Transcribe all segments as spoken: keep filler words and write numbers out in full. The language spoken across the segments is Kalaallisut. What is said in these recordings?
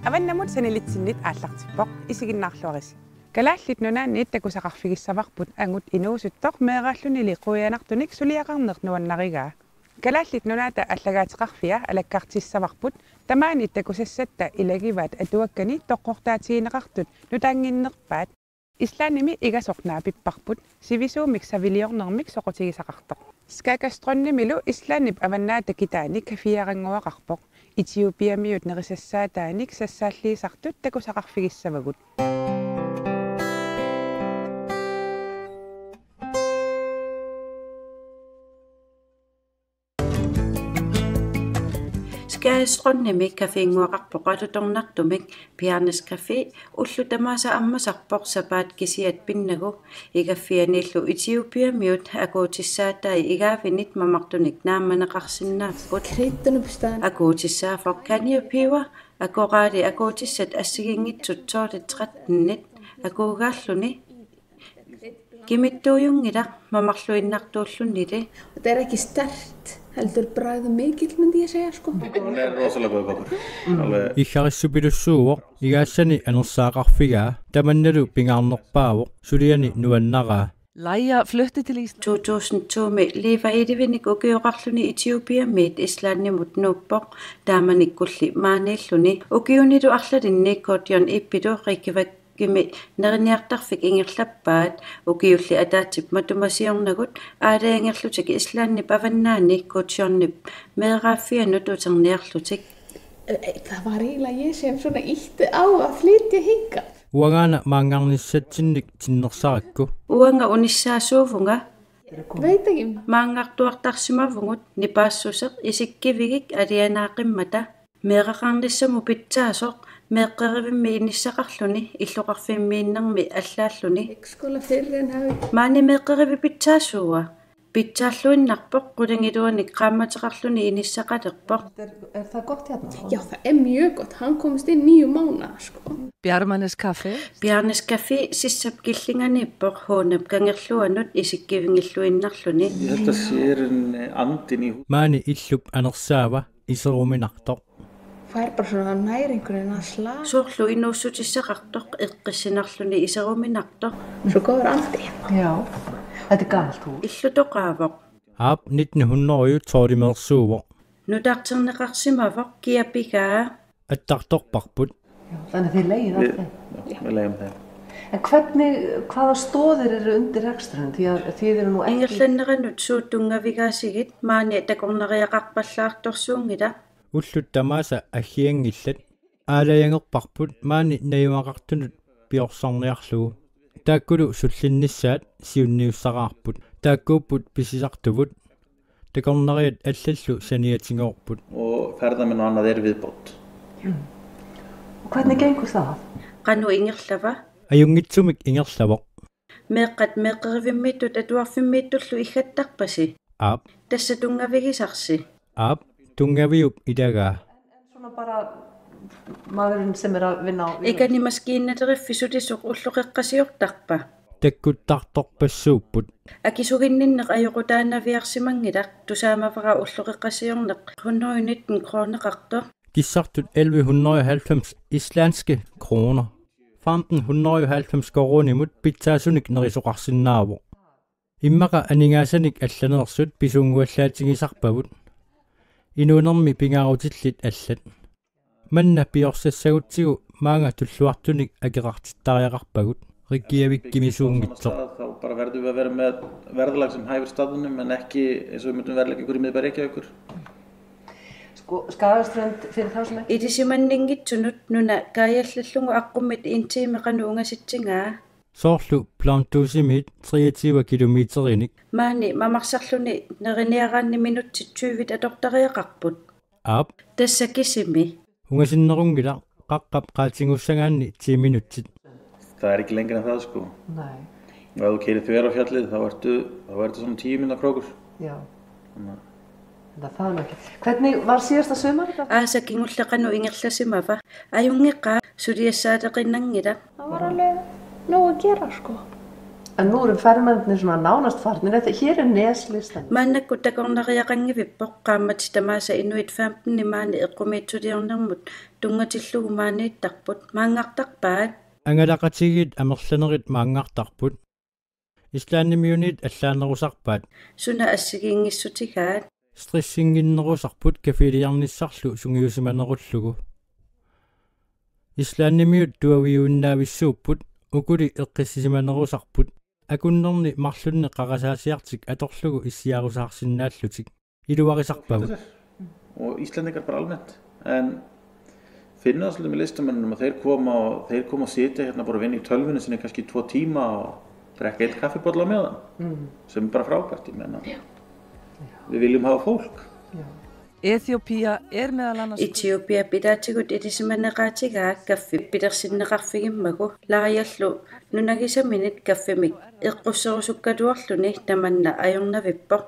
Avannamut sanilitsinnit aallartippoq, isiginnaarluarisi. Kalaallit Nunaanniit takusaqarfigissavarput angut inuusuttoq meeraallunili quianartunik suliaqarneq nuannarigaa. Kalaallit Nunaata allagaateqarfia alakkartissavarput tamaani takusassatta ilagivaat atuakkani toqqortaatigineqartut nutaannginnerpaat. Islandimi igasornaapipparput sivisuumik saviliornermik soqutigisaqartoq. Skagaströndimilu Islandip avannaata kitaani caféarannguaqarpoq. Etiopiamiut nerisassaataanik sassaalliisartut takusaqarfigissavagut. Skagaströndimi cafénnguaqarpoq atutornartumik Bjarnes Café, ullut tamaasa ammasarpoq sapaat kisiat pinnagu. Igaffianiillu Etiopiamiut akuutissaatai igaavinit mamartunik naammaneqarsinnaapput. Kryddorna på stan. Akuutissaaffiup kanja piva, akoraali akuutissat assigiinngitsut tolv tretten akuugaalluni. Kimittuujunngilaq mamarluinnartuullunili. Og det er ikke sterkt. Heldur bragð mikill, myndi ég segja, sko. Hún er rosalega góð kokkur. Alveg. Iggarissupilussuuvoq, igaassani anersaaqarfigaa, tamannalu pingaarnerpaavoq, suliani nuannaraa. Laia flyttede til Island. To tusind to-mi Liva elleve-nik ukioqarluni Etiopiamiit Islandimut nuuppoq, taamanikkulli maaniilluni. Ukiunilu arlalinni Gudjon Ippilu Reykjavik- -imi neriniartarfik ingerlappaat, ukiulli ataatsip matuma siornagut aalajangerlutik Islandip avannaani Gudjonip meeraaffianut uterniarlutik. Eh, eh, það var eiginlega ég sem svona ýtti á að flytja hingað. Uangaana maanngarnissatsinnik tinnersarakku. Uanga unissaasuuvunga. Veit ekki. Maanngartuartarsimavugut nipaassuseq isikkivigik alianaaqimmata. Meeraqarnissamut pitsaasoq meeqqerivimmi inissaqarluni illoqarfimmiinnermi allaalluni. Ikke skulle fylde en høy. Maani meeqqerivi pitsaasuua. Pitsaalluinnarpoq qulingiluanik qaammateqarluni inissaqalerpoq. Er, er það gott hérna? Já, það er mjög gott. Hann komst inn níu mánaða, sko. Bjarnes Café. Bjarnes Café sissap killinganiippoq huunap kangerluanut isikkivingilluinnarluni. Ég held að sé í rauninni andinn í hú- Maani illup anersaava iseruminartoq. Fær bara svona næringuna hans lag. Soorlu inuussutissaqartoq eqqissinarluni iseruminartoq. Svo góður andi. Já, þetta er gamalt hús. Illutoqaavoq. Aap, nitten hundrede og tolv-imeersuuvoq. Nutarterneqarsimavoq kia pigaa. Attartorparput. Já, þannig þið leigið allt. Við, já, við leigjum. En hvernig, hvaða stoðir eru undir rekstrinum? Því að, þið eru nú ekki Ingerlanneranut suut tunngavigaasigit, maani takornariaqarpallaartorsuunngilaq. Ullut tamaasa aggianngillat, aalajangerparput maani najugaqartunut piorsarniarlugu. Taakkulu sullinnissaat siunniussaraarput. Taakkuupput pisisartuvut. Takornariat allallu saniatigoorput. Og ferðamenn og annað er viðbót. Og hvernig gengur það? Qanoq ingerlava? Ajunngitsumik ingerlavoq. Meeqqat meeqqerivimmiittut atuarfimmiittullu iggattarpasi? Aap. Tassa tunngavigisarsi? Aap, tunngaviup ilagaa. Svona bara maðurinn sem er að vinna á Ikani maskiinnaleriffi sulisoq ulloqeqqasiortarpa? Takkuttartorpassuupput. Akisuginninneq ajoqutaanaviarsimanngilaq, tusaamavara ulloqeqqasiorneq hundrede nitten kroneqartoq. Kissartut elleve hundrede og halvfems islandske kroner. Femten hundrede og halvfems koruunimut pitsaasunik nerisoqarsinnaavoq. Immaqa aningaasanik allaneersut pisuunnguallaatigisarpagut. Inuunermi pingaarutillit allat. Manna piorsassagutsigu maanga tulluartunik akeqartittariaqarpagut. Reykjavikimisuunngitsoq. Stað, þá bara verðum við að vera með verðlag sem hæfir staðnum en ekki eins og við myndum verðleggja okkur í miðbæ Reykjavíkur. Sko, Skagaströnd, fyrir þá sem ekki Ilisimanninngitsunut nuna kaajallallugu aqqummit en time qanoq ungasitsingaa. Soorlu Blåndusimiit treogtyve kilometerinik. Maani mamarsarluni neriniaraanni minutsit tyvit atortariaqarput. Aap. Tassa kisimi. Ungasinnerunngilaq, qaqqap qaatigussagaanni ti minutsit. Nei. Og ef þú keyrir þvert á fjallið, þá ertu, þá er þetta svona tíu mínútna krókur. Já. Svona. Nei, það er nú ekki. Hvernig var síðasta sumar? Aasa kingulleq qanoq ingerlasimava? Ajunngeqaaq, suliassaaleqinnanngilaq. Var alveg nóg að gera, sko. En nú eru fermentirnir svona nánast farnir, en hér er neslista. Maannakkut takornariaqanngivippoq qaammatit tamaasa inuit femten maani eqqumiitsuliornermut tunngatillugu maaniittarput. Maanngartarpaat. Angalaqatigiit amerlanerit maanngartarput. Islandimiunit allaanerusarpaat. Suna assigiinngissutigaat. Stressinginnerusarput kafiliarnissarlu sungiusimanerullugu. Islandimiut tuaviuinnaavissuupput, ukuli eqqissisimanerusarput. Akunnerni marlunni qarasaasiartik atorlugu issiarusaarsinnaallutik. Iluarisarpagut. Og Íslendingar bara almennt. En Finnar svolítið með listamönnunum og þeir koma og, þeir koma og sitja hérna bara og vinna í tölvunni sinni kannski í tvo tíma og drekka eitt kaffibolla á meðan. Sem er bara frábært, ég meina. Við viljum hafa fólk. Etiopía er meðal annars Etiopia pilaatigut ilisimaneqaatigaa kaffi pilersinneqarfigimmagu laajallu nunagisaminit kaffimik eqqusserusukkaluarluni tamanna ajornavippoq.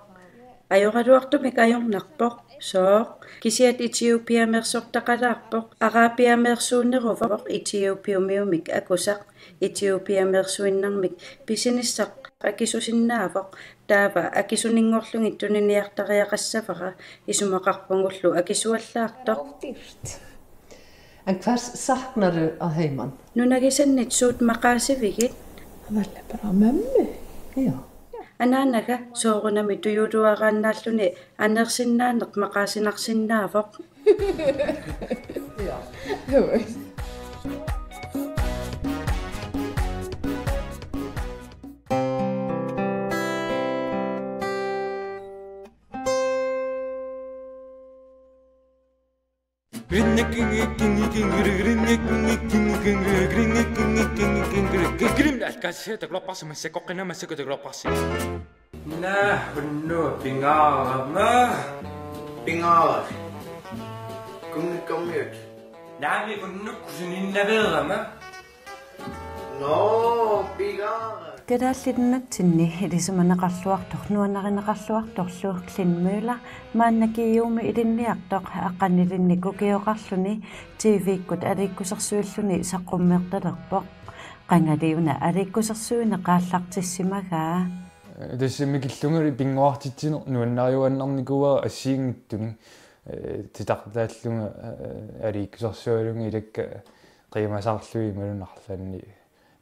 Ajoraluartumik ajornarpoq, sooq, kisiat Etiopiameersortaqalaarpoq, Arabiameersuuneruvoq Etiopiumiumik akusaq, Etiopiameersuinnarmik pisinissaq akisusinnaavoq, taava akisuninngorlugit tuniniartariaqassavara, isumaqarpugullu akisuallaartoq. Ódýrt. En hvers saknarðu að heiman? Nunagisannit suut maqaasivigit? Hann ætlar bara á mömmu. Já. Anaanaga soorunami tujuluaraannaalluni aneersinnaaneq maqaasinarsinnaavoq. Naa, unnuk pingaarama. Pingaarami. Kunngikkormiut. Naami unnuk kusininnaveerama. Nå, pingaarami. Kalaallit Nunatsinni ilisimaneqarluartoq nuannarineqarluartorlu Glenn Møller maanna G U-mi ilinniartoq aqqanilinnik ukioqarluni T V-kkut aliikkusersuilluni saqqummertalerpoq. Qangaliuna aliikkusersuineq aallartissimagaa. Tassa mikillungali pinnguartitsineq nuannariuaannarnikuuara assigiinngitsunik, eh, titartaallunga, eh, aliikkusersualunga ilakka qiimasaarlugit imaluunniit arlaanni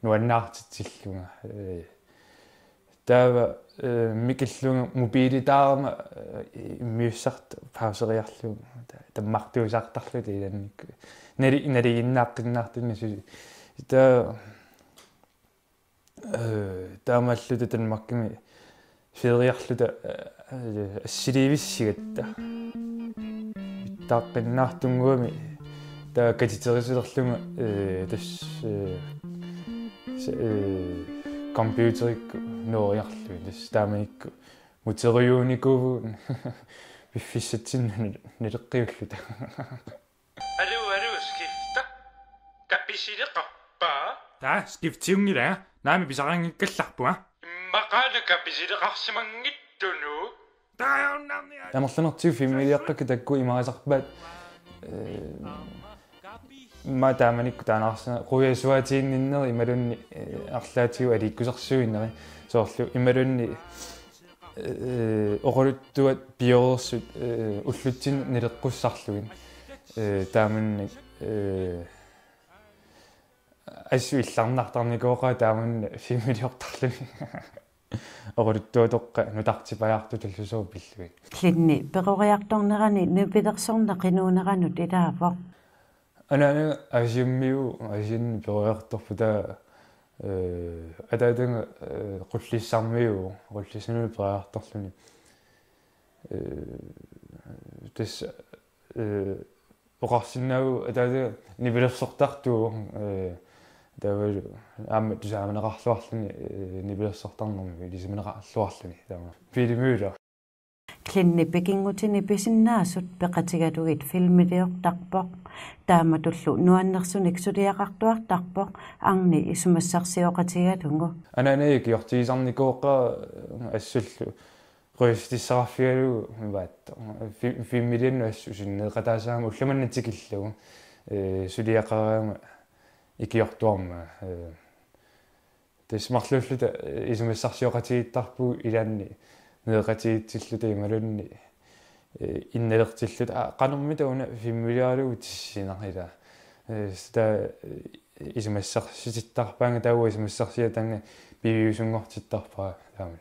nuannaartitsillunga, eh, taava, eh, mikillunga mobiilitaarama, eh, immiussartoq pauseriarlugu ta-, tammartuusaartarluta ilannik nali-, nalinginnaaqqinnaartunik suli. Taava Eh, taamaalluta Danmarkimi feriarluta, eh, assiliivissigatta. Ittaaqqinnaartunnguami taava katiterisilerlunga, eh, tassa, eh, s-, eh, computerikkut nooriarlugit. Tassa taamanikkut muteriuunikuuvugut piffissatsinnut naleqqiulluta. Aluu, aluu, skifte. Kapisileqarpa? Taa, skiftiunngilanga. Naami pisariinngikkallarpunga. Immaqaana kapisileqarsimanngittunut. Taajornarnia. Amerlanertigut filmiliaqqakka taakku imarisarpaat, eh, ma taamanikkut taanna arsaq quiasuatiinninneri imaluunniit, eh, arlaatigut aliikkusersuinneri soorlu imaluunniit eh, oqaluttuat pioreersut, eh, ullutsinnut naleqqussarlugit. Eh, taamannak, eh, assut illarnartarnikooqaat taamannak filmiliortarluni. Oqaluttuatoqqat nutartipajaartut tallusoorpillugit. Glenni peroriartornerani nipilersorneq inuuneranut ilaavoq. Anaanaga Aasiammiu-, Aasianni peroriartorpoq taava, eh, ataataga, eh, Qullissarmiu-, Qullissanut peroriartorluni. Eh, tassa, eh, oqarsinnaavugut ataataga nipilersortartuuvoq, eh, taavalu aamma tusaamaneqarluarluni, eh, nipilersortarnermik ilisimaneqarluarluni taama. Filmilior. Glenni pikinngutini pisinnaasut peqatigalugit filmiliortarpoq. Taamatullu nuannersunik suliaqartuartarpoq arni isumassarsioqatigalugu. Anaanaga ikiortigisarnikooqaaq assullu qujassutissaqarfigalugu imaattoq. Fi-, filmiliannut assut sunneeqataasarami ulloq manna tikillugu. Eh, suliaqarama ikiortuarma, eh, Tassa marluulluta, eh, isumassarsioqatigiittarpugut ilaanni nereqatigiitsilluta imaluunniit, eh, innalertilluta. Aa, qanormita una filmiliaralugu tissineq ilaa. Eh, tassa taava, eh, isumassarsitittarpaannga taava isumassarsiataannga piviusunngortittarpara taamani.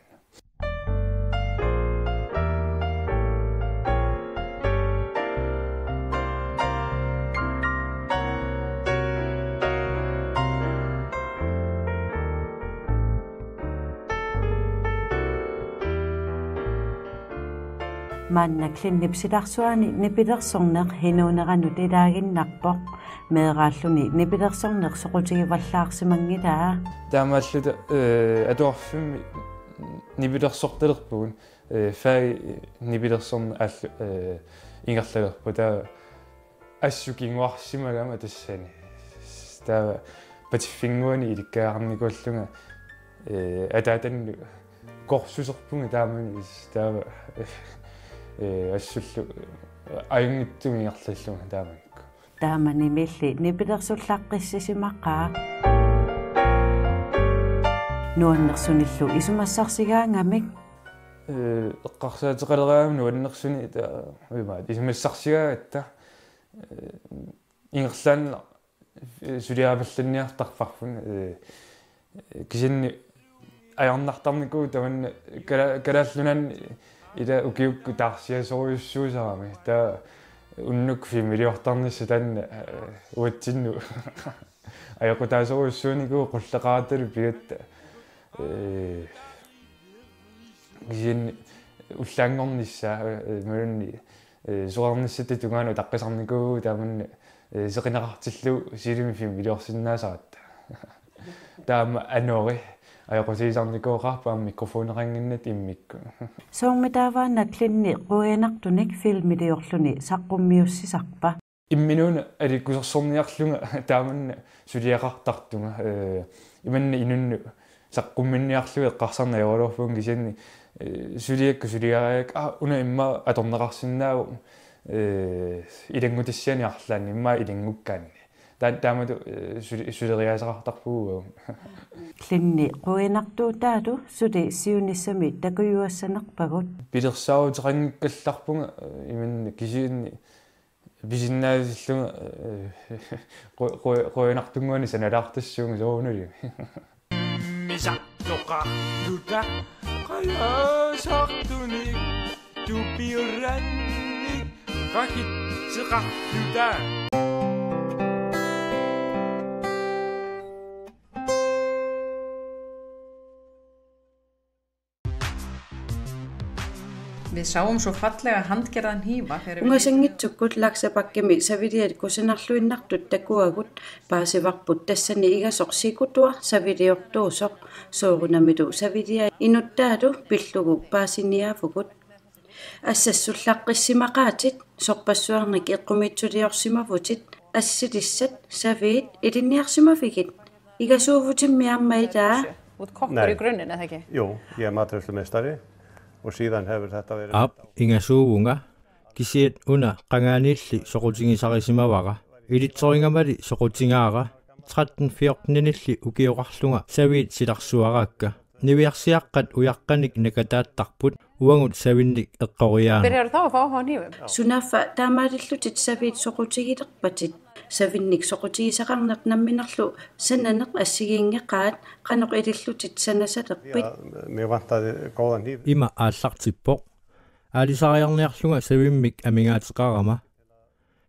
Maanna Clintip silarsuani nipilersorneq inuuneranut ilaaginnarpoq. Meeraalluni nipilersorneq soqutigivallaarsimanngilaa. Taamaalluta, eh, atuarfimmi nipilersortalerpugut, eh, fag nipilersorneq aallu, eh, ingerlalerpoq. Taava assut kinguarsimagama tassani. Taava patiffinnguani ilikkagaqarnikuullunga, eh, ataatannut kursuserpunga taamani, taava, eh, assullu ajunngitsumik ingerlallunga taamanikkut. Taamanimiilli nipilersullaqqissisimaqaaq. Nuannersunillu isumassarsigaangamik. Eh, eqqarsaateqaleraangama nuannersuni taava, imaat, isumassarsigaangatta, eh, ingerlaannaq, eh, suliaripallanniartarparput, eh, kisianni ajornartarnikuuvoq tamanna kala-, Kalaallit Nunaanni ila ukiukkut taarsiasorujussuusarami. Taava unnukkut filmiliortarnissaq taanna, eh, uatsinnut ajoqutaasorujussuunikuuvoq qulleqaratalu pigatta. Eh, kisianni ullaanngornissaa, eh, imaluunniit, eh, soraarnissatta tungaanut utaqqisarnikuuvugut taamanna, eh, seqineqartillugu Siilimi filmiliorsinnaasaratta. Taama anori ajoqutigisarnikuuqaarpoq aamma mikrofoneqannginnatta immikkut. Soormitaava una Clinti quianartunik filmiliorluni saqqummiussisarpa? Imminut alikkusersorniarlunga taamanna suliaqartartunga, eh, imanna inunnut saqqumminniarlugu eqqarsarneq ajoraluarpunga kisianni, eh, suliakka suliariakka, aa, una immaqa atorneqarsinnaavoq, eh, ilanngutassiani arlaanni, immaqa ilanngukkaanni. Taa-, taamatut, eh, suli-, suleriaaseqartarpugut. Clinti quianartuutaatut suli siunissami takujuassanerpagut. Pilersaaruteqanngikkallarpunga, eh, imanna kisianni pisinnaatillunga, eh, qu-, qu-, quianartunnguanik sanalaartassuunga soorunalimi. Misartoqarluta qajasartunik tupiurannik qakitseqarluta. Við sáum svo fallega handgerðan hnífa. Ungasanngitsukkut Laxabakkemi saviliat kusanarluinnartut takuagut, paasivarput tassani igasoq sikutua saviliortuusoq, soorunamilu savilia inuttaatut pillugu paasiniaavugut. Assassullaqqissimaqaatit, sorpassuarnik eqqumiitsuliorsimavutit, assilissat, saviit, ilinniarsimavigit? Igasuuvutimmi aamma ilaa? Út kokkur í grunninn, er það ekki? Jú, ég er matreiðslumeistari og síðan hefur þetta verið... Aap, ingasuuvunga, kisianni una qangaaniilli soqutigisarisimavara. Ilitsoringamali soqutigaara, tretten fjorten-inilli ukioqarlunga saviit silarsuaraakka. Niviarsiaqqat ujaqqanik nakataattarput, uagut savinnik eqqoriaagut. Byrjar du á hnífum? Sunaaffa taamaalillutit saviit soqutigilerpatit? Savinnik soqutigisaqarneq namminerlu sananeq assigiinngeqaat, qanoq ilillutit sanasalerpit? Ja, mig vantaði góðan hníf. Ima aallartippoq. Aalisariarniarlunga savimmik amigaateqarama.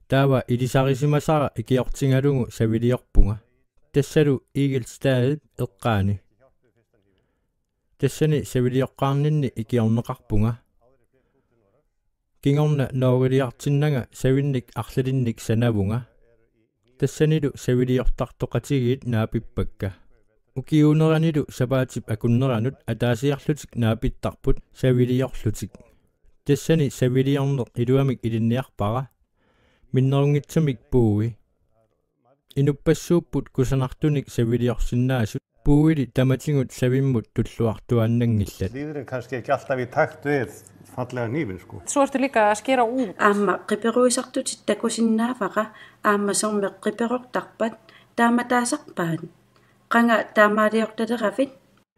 Taava ilisarisimasara ikiortigalugu saviliorpunga. Tassalu Egil Stadip eqqaani. Tassani savilioqqaarninni ikiorneqarpunga. Kingorna nooriliartinnanga savinnik arlalinnik sanavunga. Tassanilu saviliortartoqatigiit naapippakka. Ukiuuneranilu sapaatip akunneranut ataasiarlutik naapittarput saviliorlutik. Tassani saviliorneq iluamik ilinniarpara. Minnerunngitsumik puui. Inuppassuupput kusanartunik saviliorsinnaasut, puuili tamatigut savimmut tulluartuaannanngillat. Líður kannski ekki alltaf í takt við fallega hnífinn, sko. Svo ertu líka að skera út. Aamma qiperuisartutit takusinnaavara, aamma sormeq qiperortarpat, taama taasarpaat. Qanga taamaaliortaleravit?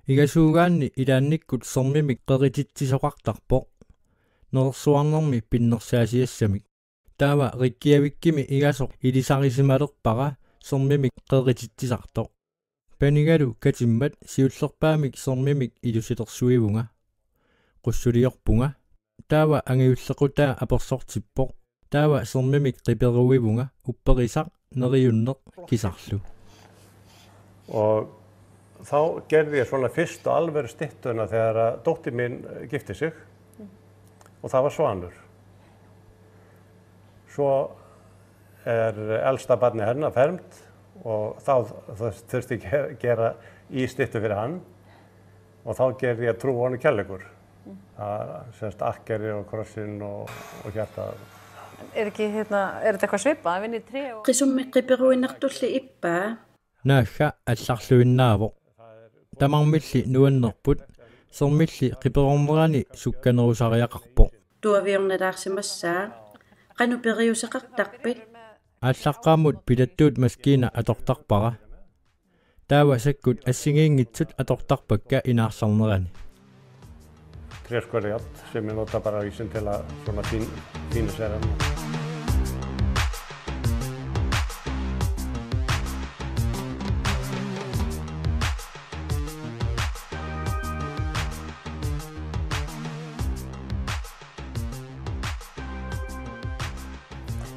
Igasuugaanni ilaannikkut sermimik qerititsisoqartarpoq. Nerersuarnermi pinnersaasiassamik. Taava Reykjavikimi igasoq ilisarisimalerpara sermimik qerititsisartoq. Panigalu katimmat siullerpaamik sermimik ilusilersuivunga. Qussuliorpunga. Taava angajullequtaa apersortippoq. Taava sermimik qiperuivunga upperisaq neriunneq kisarlu. Og Þá gerði ég svona fyrstu alvöru styttuna, þegar dóttir mín gifti sig, og það var svanur. Svo er elsta barnið hennar fermt og þá, þurfti ekki, gera ístyttu, fyrir hann, og þá gerði ég Trú, von og kærleikur. Semst akkeri og krossinn og, og hjarta. Er ekki, er, er þetta eitthvað svipað, vinni tré og... Qisummi qiperuinertulli ippaa. Naagga allarluinnaavoq. Tamarmilli nuannerput, sermilli qiperornerani sukkanerusariaqarpoq. Tuaviornalaarsimassaaq. Qanoq periuseqartarpit? Aallaqqaammut pilattuut maskiina atortarpara. Taava sakkut assigiinngitsut atortarpakka inaarsarnerani. Tréskóryjárn sem er notað bara í sinn til að svona fín, fínisera.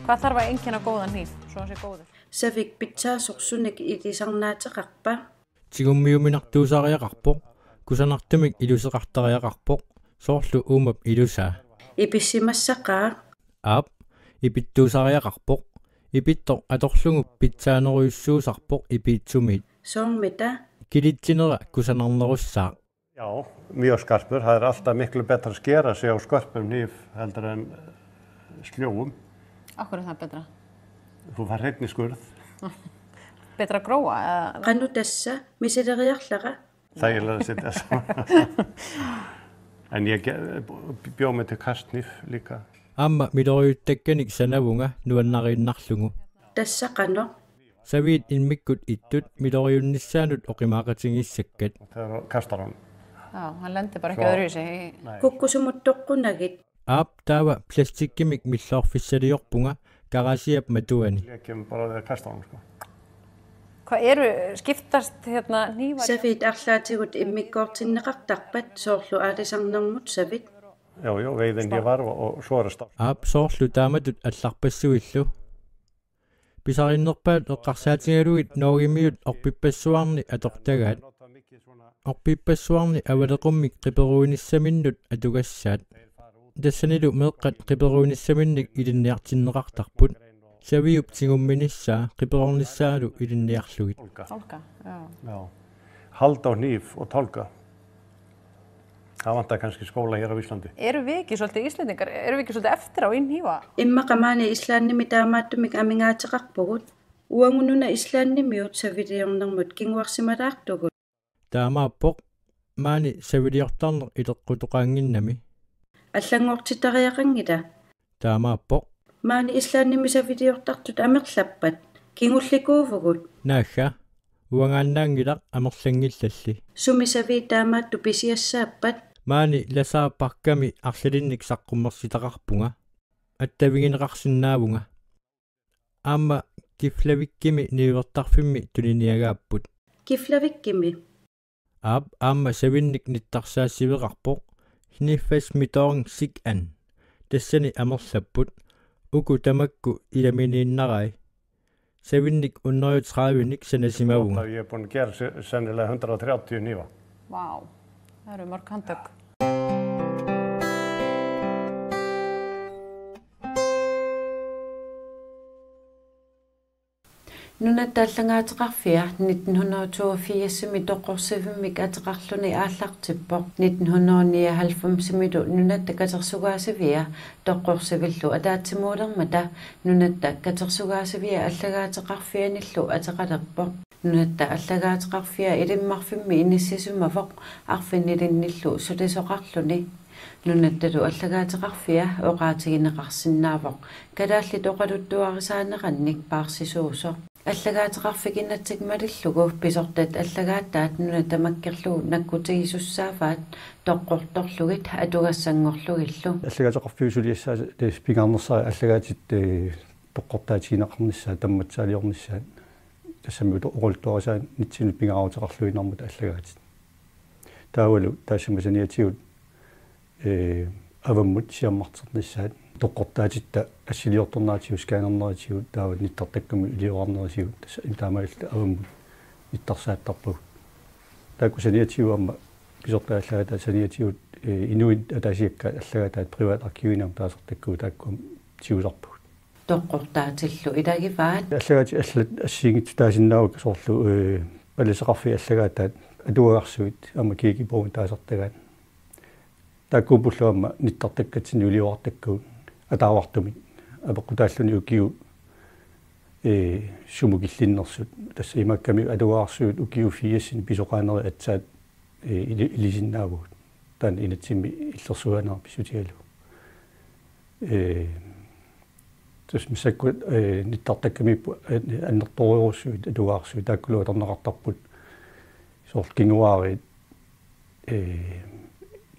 Hvaða þarf einkenna góðan hníf, svona sé góður? Savik pitsaasoq sunik ilisarnaateqarpa? Tigummiuminartuusariaqarpoq, kusanartumik iluseqartariaqarpoq, soorlu uumap ilusaa. Ipissimassaqaaq. Aap, ipittuusariaqarpoq, ipittoq atorlugu pitsaanerujussuusarpoq ipiitsumiit. Soormita? Kilitsinera kusanarnerussaaq. Já, mjög skarpur. Það er alltaf miklu betra að skera sig á skörpum hníf heldur en sljúfum. Af hverju er það betra? Hún fær hreinni skurð. Betra gróa? Qanoq tassa, misileriarlara? Þægilega sitt. En ég bjó mig til kasthníf líka. Aamma miloriuttakkanik sanavunga nuannariinnarlugu. Tassa qanoq? Saviit immikkut ittut miloriunnissaanut oqimaaqatigissakkat. Kastar hann. Já, hann lendir bara ekki öðruvísi. Kukkusumut toqqunagit. Aap, taava plastikkimik milloorfissaliorpunga garasiap matuani. Lekjum bara við kastar hann, sko. Hva eru, skiptast, hérna, hnífar? Saviit arlaatigut immikkoortinneqartarpat, soorlu aalisarnermut savit? Joo, joo, veiðihnífar og, og sorast á. Aap, soorlu taamatut allarpassuillu. Pisarinnerpaat eqqarsaatigalugit Norgemiut orpippassuarni atortagaat. Orpippassuarni avaleqummik qiperuinissaminnut atugassaat. Tassanilu meeqqat qiperuinissaminnik ilinniartinneqartarput. Saviup tigumminissaa qiperornissaalu ilinniarlugit. Tálga, já. Já. Halda á hníf og tálga. Hann vantar kannski skóla hér á Íslandi. Erum við ekki svolítið Íslendingar, erum við ekki svolítið eftir á í hnífa? Immaqa maani Islandimi taamaattumik amigaateqarpugut. Uagut una Islandimiut saviliornermut kinguarsimalaartugut. Taamaappoq, maani saviliortarneq ileqqutoqaannginnami. Allanngortittariaqanngila? Taamaappoq. Maani Islandimi saviliortartut amerlappat, kingullikuuvugut. Naagga, uangaannaanngilaq amerlanngillalli. Sumi saviit taamaattut pisiassaappat? Maani Lasaar Parkami arlalinnik saqqummersitaqarpunga. Attavigineqarsinnaavunga. Aamma Keflavikimi niuertarfimmi tuniniagaapput. Keflavikimi? Aap, aamma savinnik nittarsaassiveqarpoq, Hnífasmiðtún Sigga. Tassani amerlapput, uku tamakku ilaminiinnarai. Savinnik hundrede og tredive-nik sanasimavunga. Ótta, ég er búinn að gera se- sennilega hundrað og þrjátíu hnífa. Vá, það eru mörg handtök. Nunatta allagaateqarfia nitten hundrede og toogfirsimi toqqorsivimmik ateqarluni aallartippoq. Nitten hundrede og nioghalvfemsimilu Nunatta Katersugaasivia toqqorsivillu ataatsimuulermata Nunatta Katersugaasivia allagaateqarfianillu ateqalerpoq. Nunatta allagaateqarfia Ilimmarfimmi inissisimavoq arfinilinnillu sulisoqarluni. Nunattalu allagaateqarfia oqaatigineqarsinnaavoq kalaallit oqaluttuarisaanerannik paarsisuusoq. Allagaateqarfik inatsit malillugu pisortat allagaataat nuna tamakkerlugu nakkutigisussaavaat toqqortorlugit atugassanngorlugillu. Allagaateqarfiup suliassaasa pingaarnersaat allagaatit, eh, toqqortaatigineqarnissaat tammatsaaliornissaat tassami oqaluttuarisaanitsinnut pingaaruteqarluinnarmata allagaatit. Taavalu taassuma saniatigut, eh, avammut siammarternissaat toqqortaatitta assiliortorneratigut scannerneratigut taava nittartakkamik iliorarnerisigut tassa taamaalilluta avammut nittarsaattarpagut. Taakku saniatigut aamma pisortat allagaataat saniatigut, eh, inuit ataasiakkaat allagaataat privatarkivinik aamma taasartakkagut taakku aamma tigusarpagut. Toqqortaatillu ilagivaat. Allagaatit allat assigiinngitsut taasinnaavakka soorlu, eh, pallaaseqarfiit allagaataat atuagarsuit aamma kirkegårdimut taasartagaat. Taakkuuppullu aamma nittartakkatsinnut iliorartakkagut ataavartumik. Apeqqutaalluni ukiut, eh, sumut killinnersut. Tassa imaakkami atuagarsuit ukiut firsinik pisoqaanerit aatsaat, eh, ili-, ilisinnaavagut. Taanna inatsimmi illersuineq pissutigalugu. Eh, Tassa massakkut, eh, nittartakkamiipput, eh, annertoorujussuit atuagarsuit taakkulu atorneqartarput. Soorlu kinguaariit, eh,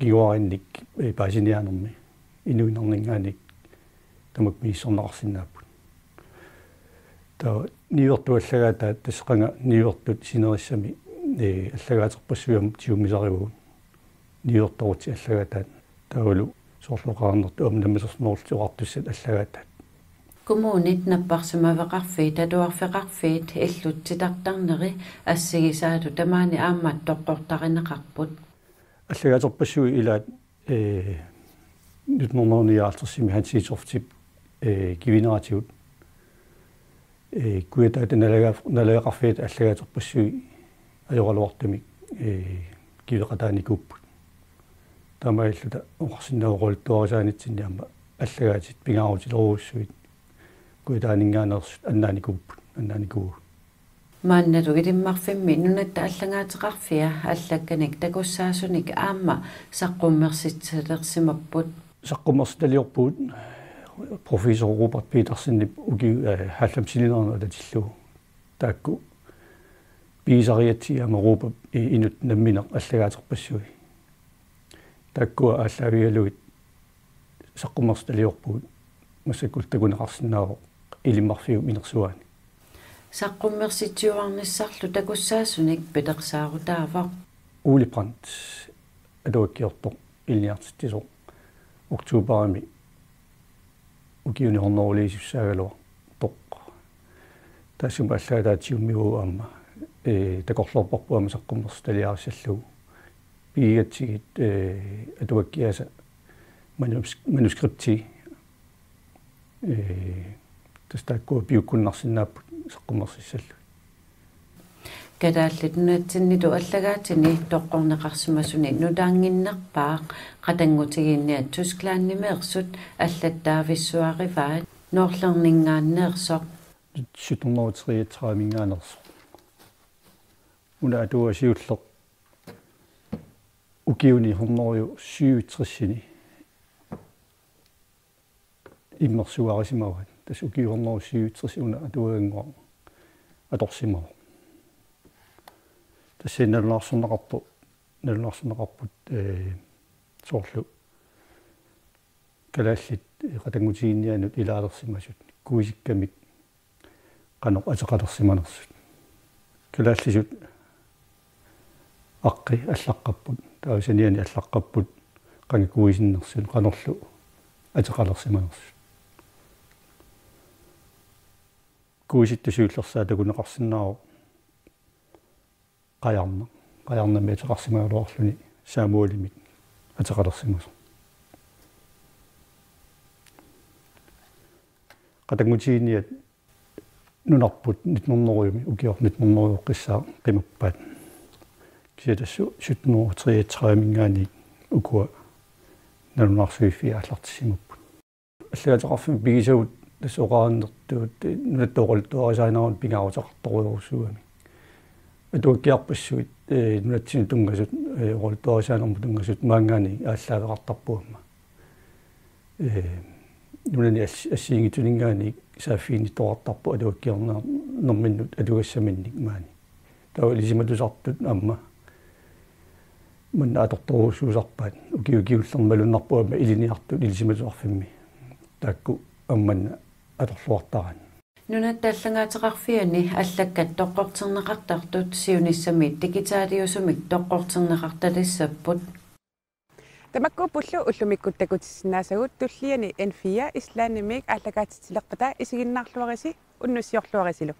kinguaariinnik, eh, paasiniaanermi inuinnarninngaanniit tamakku misissorneqarsinnaapput. Taava niuertut allagaataat tassa qanga niuertut sinerissami, eh, allagaaterpassuit aamma tigummisarivagut. Niuertorutsit allagaataat taavalu soorlu oqarnertut aamma namminersornerullutik oqartussat allagaataat. Kommunit napparsimaveqarfiit atuarfeqarfiit illut titartarneri assigisaallu tamaani aamma toqqortarineqarput. Allagaaterpassuit ilaat, eh, nitten hundrede nioghalvtredsimi Hans Hedtoftip, eh, kivineratigut, eh, Kujataata nalaga-, nalageqarfiata allagaaterpassuit ajoraluartumik, eh, kiveqataanikuupput. Taamaalilluta oqarsinnaavoq oqaluttuarisaanitsinni aamma allagaatit pingaarutilerujussuit Kujataaninngaanneersut annaanikuupput, annaanikuuagut. Maannalu Ilimmarfimmi Nunatta Allagaateqarfia allakkanik takussaasunik aamma saqqummersitsilersimapput. Saqqummersitaliorpugut professor Robert Petersenip ukiut, eh, halvfemsilinerani atatillugu. Taakku pigisariatsigit aamma Robert i-, inuk nammineq allagaaterpassuit. Taakkua aallaavigalugit saqqummersitaliorpugut, massakkut takuneqarsinnaavoq Ilimmarfiup inersuaani. Saqqummersitsiuarnissarlu takussaasunik pilersaarutaavoq. Ole Brandt atuakkiortoq ilinniartitsisoq oktoberimi ukiuni hundredesuussaagaluartoq. Taassuma allagaataat tigummivagut aamma, eh, takorloorparput aamma saqqummersitaliarissallugu. Pigigatsigit, eh, atuakkiaasa manus-, manuskripti, eh, tassa taakkua piukkunnarsinnaapput saqqummersissallugit. Kalaallit Nunatsinnilu allagaatini toqqorneqarsimasuni nutaannginnerpaaq qatanngutigiinniat Tysklandimeersut allattaavissuarivaat Noorlerninngaanneersoq. Sytten hundrede og treogtredive-minngaanneersoq. Una atuagaq siulleq ukiuni hundrede syvogtresini immersuarisimavaat. Tassa ukiut hundrede syvogtres una atuagannguaq atorsimavoq. Tassa nalunaarsorneqarpoq, nalunaarsorneqarput, eh, soorlu kalaallit qatanngutigiinniannut ilaalersimasut kuisikkamik qanoq ateqalersimanersut. Kalaallisut aqqi allaqqapput, taava saniani allaqqapput, qanga kuisinnersut, qanorlu ateqalersimanersut. Kuisittut siullersaat takuneqarsinnaavoq qajarnaq. Qajarnamik ateqarsimagaluarluni Samuelimik ateqalersimasoq. Qatanngutigiinniat nunarput nitten hundrede-mi, ukioq nitten hundrede-qqissaaq qimappaat. Kisianni tassa sytten hundrede treogtredive-minngaanniit ukua nalunaarsuiffiit aallartissimapput. Allagaateqarfimmik pigisagut tassa oqareernertut nunatta oqaluttuarisaanermut pingaaruteqartorujussuugamik. Atuakkiarpassuit, eh, nunatsinnut tunngasut, eh, oqaluttuarisaanermut tunngasut maanngaanniit aallaaveqartarput aamma. Eh, nunani ass-, assigiinngitsuninngaanniit saaffiginnittoqartarpoq atuakkiorneq nerminnut atugassaminnik maani. Taava ilisimatusartut aamma manna atortorujussuusarpaat. Ukiut ukiullerni malunnarpoq aamma ilinniartut ilisimatusarfimmi. Taakku aamma manna atorluartaraat. Nunatta allangaateqarfianni allakkat toqqorterneqartartut siunissami digitaaliusumik toqqorterneqartatissapput. Tamakkuuppullu ullumikkut takutissinnaasagut, tulliani N fire Islandimiit aallakaatitsilerpata isiginnaarluarisi unnussiorluarisilu.